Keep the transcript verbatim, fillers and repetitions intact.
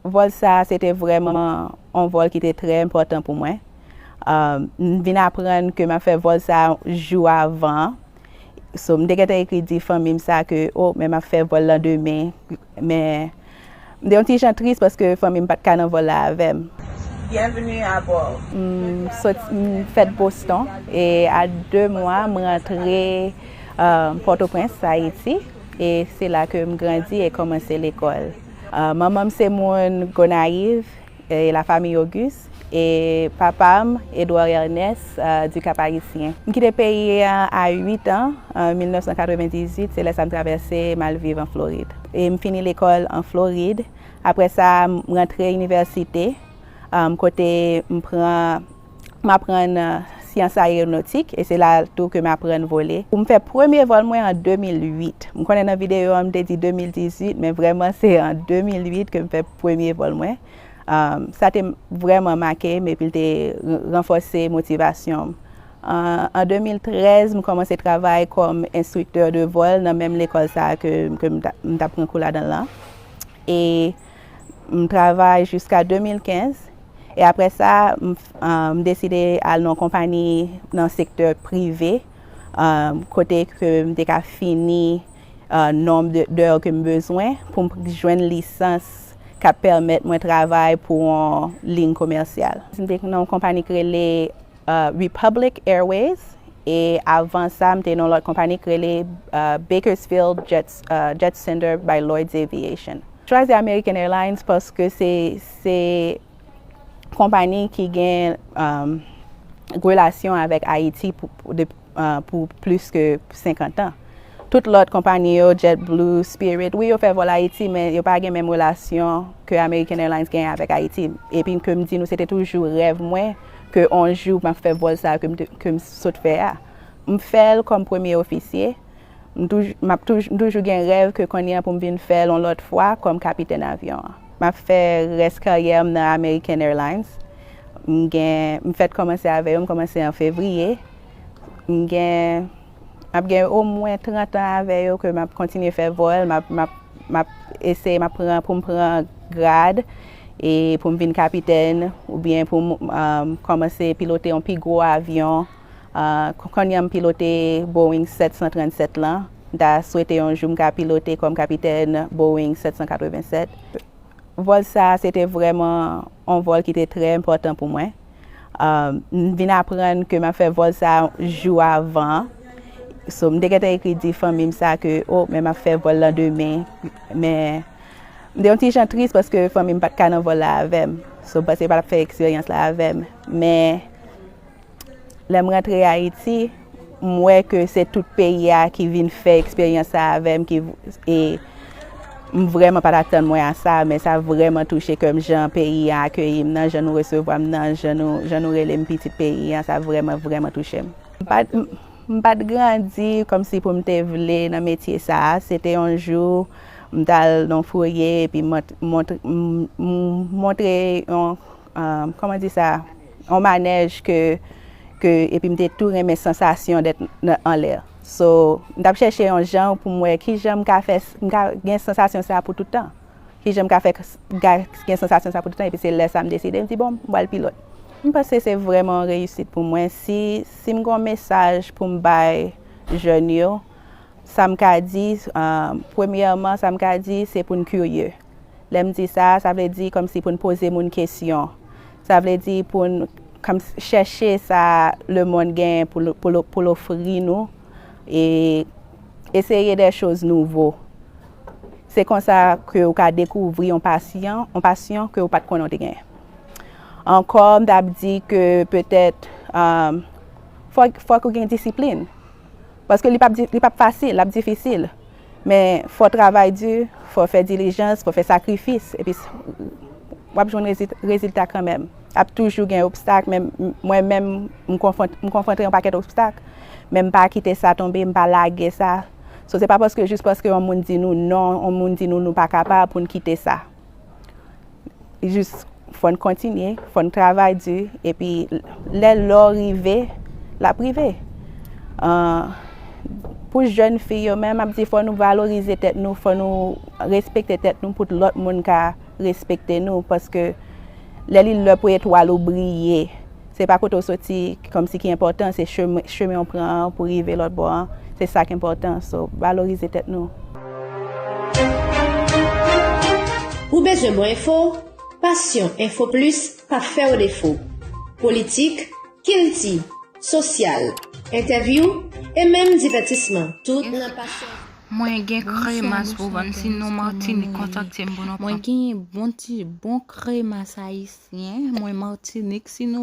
Vòl sa a, se te vrèman yon vòl ki te trè enpòtan pou mwen. Um, m vin aprann ke m ap fè vòl sa a jou avan an. So, m te gentan ekri di fanmi m sa ke, o, men m ap fè vòl lan demen. Men, m te yon ti jan tris paske fanmi m pa t ka nan vòl la avè m. Bienvenue à bord. M sot, m fèt Boston e a de mwa, m rantre, uh, Pòtoprens, Ayiti. E se la ke m grandi e kòmanse lekòl. Uh, manman m se moun Gonayiv, e la famille Auguste, e papa m, Edouard Ernest, uh, du Cap Haïtien. M kite peyi a a uit an, an mil nèf san katrevendizuit, se lè sa m travèse m al viv an Florid. E m fini lekòl an Florid. Apre sa, m rantre inivèsite, um, kote m pran, m aprann, uh, syans ayewonotik, e se la tou ke m aprann vole. Pou m fè premye vòl mwen an de mil uit. M konnen nan videyo an, m te di de mil dizuit, men vrèman, se an de mil uit ke m fè premye vòl mwen. Um, sa te vrèman make m, epi l te r-, ranfòse motivasyon m. An, an de mil trèz, m kòmanse travay kòm enstriktè de vòl nan menm lekòl sa a ke, ke m ta, m t ap pran kou ladan l lan. E m travay jiska de mil kenz. E apre sa, m, f-, an, m deside al nan yon konpani nan sektè prive, an, kote ke m te ka fini, an, nonb de, dè ke m bezwen pou m jwenn lisans k ap pèmèt mwen travay pou yon liy komèsyal. M te nan yon konpani ki rele, uh, Republic Airways, e avan sa, m te nan yon lòt konpani ki rele, uh, Bakersfield Jets, uh, Jet Center by Lloyd's Aviation. Chwazi American Airlines paske se, se konpani ki gen, um, relasyon avèk Ayiti pou, pou, de, uh, pou plis ke senkant an. Tout lòt konpani yo, JetBlue, Spirit, wi, yo fè vòl Ayiti, men yo pa gen menm relasyon ke American Airlines gen avèk Ayiti. Epi ke m di nou, se te toujou rèv mwen ke yon jou m ap fè vòl sa a ke m te, ke m sot fè a. M fè l kòm premye ofisye. M touj-, m ap touj-, m toujou gen rèv ke kounye a pou m vin fè l yon lòt fwa kòm kapitèn avyon an. M ap fè rès karyè m nan American Airlines. M gen, m fèk kòmanse avè yo, m kòmanse an fevriye. M gen, m ap gen omwen trant an avè yo ke m ap kontinye fè vòl, m ap, m ap, m ap eseye, m ap pran, pou m pran grad, e pou m vin kapitèn, oubyen pou m, um, kòmanse pilote yon pi gwo avyon. Uh, k-, kounye a m pilote Boeing sèt san trannsèt lan. M ta swete yon jou m ka pilote kòm kapitèn Boeing sèt san katreven sèt. Vòl sa a, se te vrèman yon vòl ki te trè enpòtan pou mwen. Um, m vin aprann ke m ap fè vòl sa a jou avan. So, m te gentan ekri di fanmi m sa ke, o, men m ap fè vòl lan demen. Men, m te yon ti jan tris paske fanmi m pa t ka nan vòl la avè m. So, m panse yo pa t ap fè eksperyans la avè m. Men, lè m rantre Ayiti, m wè ke se tout peyi a ki vin fè eksperyans sa avè m, ki, e m vrèman pa t atann mwen a sa, men sa vrèman touche kè m, jan peyi a akeyi m nan, jan nou resevwa m nan, jan nou, jan nou rele m pitit peyi a, sa vrèman, vrèman touche m. M pa t, m, m pa t grandi kòmsi pou m te vle nan metye sa a. Se te yon jou, m t al nan yon foye, epi m mont-, mont-, m, m montre yon, um, kòman di sa? Yon manèj ke, ke, epi m te tou renmen sansasyon dèt nan, anlè. So, m t ap chèche yon jan pou m wè ki jan m ka fè, m ka gen sansasyon sa pou tout tan. Ki jan m ka fè k-, ga-, gen sansasyon sa pou tout tan, epi se lè sa m deside, m di, "Bon, m pral pilòt." M panse se vrèman yon reyisit pou mwen. Si, si m gen yon mesaj pou m bay jèn yo, sa m ka di, ah, premyèman, sa m ka di, se pou n kirye. Lè m di sa, sa vle di kòmsi pou n poze moun kesyon. Sa vle di pou n kòm chèche sa lemonn gen pou l, pou l, pou l ofri nou, e eseye de choz nouvo. Se konsa ke ou ka dekouvri yon pasyan, yon pasyon ke ou pa t konnen w te genyen. Ankò, m t ap di ke petèt, um, fòk, fòk ou gen disiplin. Paske li p ap di, li p ap fasil, l ap difisil. Men fò w travay di, fò w fè dilijans, fò w fè sakrifis. Epi s-, w ap jwenn rezi-, rezilta kanmenm. Ap toujou gen obstak, men m-, mwen menm, m konfwont-, m konfwonte yon pakèt obstak. Men m pa kite sa tonbe, m pa lage sa. So, se pa paske, jis paske yon moun di nou non, yon moun di nou nou pa kapab pou n kite sa. Jis fò n kontinye, fò n travay di, epi lè lò rive, l ap rive. Ah, pou jèn fi yo menm, m ap di fò nou valorize tèt nou, fò nou respekte tèt nou pou lòt moun ka respekte nou, paske lè li lè pou etwal ou briye, se pa kote w soti kòmsi ki enpòtan, se chemen, chemen w pran an pou rive lòt bò an, se sa k enpòtan. So, valorize tèt nou. Ou bezwen bon enfo? Passion Info Plus p ap fè w defo. Politik, kilti, sosyal, entèvyou e menm divètisman, tout nan Passion. Mwen gen kremas pou vann, si nou Matinik, kontakte m pou nou Mwen pran. Genyen bon ti bon kremas ayisyen. Mwen Matinik, si nou